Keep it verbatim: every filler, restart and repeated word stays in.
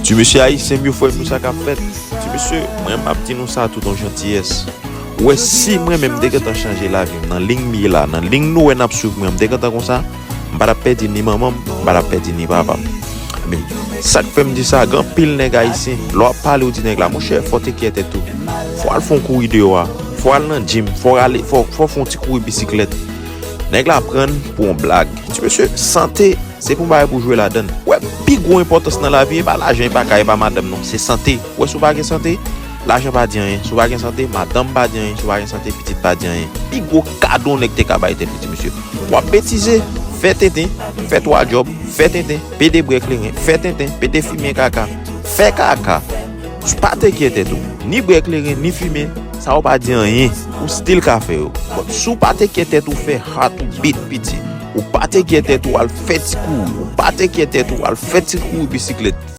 Ti mesye ayisyen m yo, frè m yo, sa k ap fèt? Ti mesye, mwen m ap di nou sa tout an jantiyès. Ou wè, si mwen menm m te gentan chanje lavi m nan liy m ye la, nan liy nou wè n ap swiv mwen, m te gentan konsa, m pa t ap pèdi ni manman m, m pa t ap pèdi ni papa m. Men, sa k fè m di sa, gen anpil nèg ayisyen, lè w ap pale, ou di nèg la, monchè, fò w tekye tèt ou. Fò w al fè yon kouri deyò a. Fò w al nan gym. Fò w ale, fò, fò w fè yon ti kouri bisiklèt. Nèg la pran n pou yon blag. Ti mesye, sante, se pou yon bagay pou jwe ladan l. Ou wè, pi gwo enpòtans nan lavi, e pa lajan, e pa kay, e pa madanm, non. Se sante. Ou wè, si w pa gen sante, lajan pa di anyen. Si w pa gen sante, madanm pa di anyen. Si w pa gen sante, pitit pa di anyen. Pi gwo kado yon nèg te ka bay tèt li, ti mesye. W ap betize, fè tenten, fè twa djòb, fè tenten, pede bwè kleren, fè tenten, pede fimen kaka, fè kaka. Pa tekye tèt ou. Ni bwè kleren, ni fimen, sa yo pa di anyen. Ou still ka fè yo. But si w pa tekye tèt ou, fè heart ou beat, piti. Ou pa tekye tèt ou, al fè ti kouri. Ou pa tekye tèt ou, al fè ti kouri bisiklèt.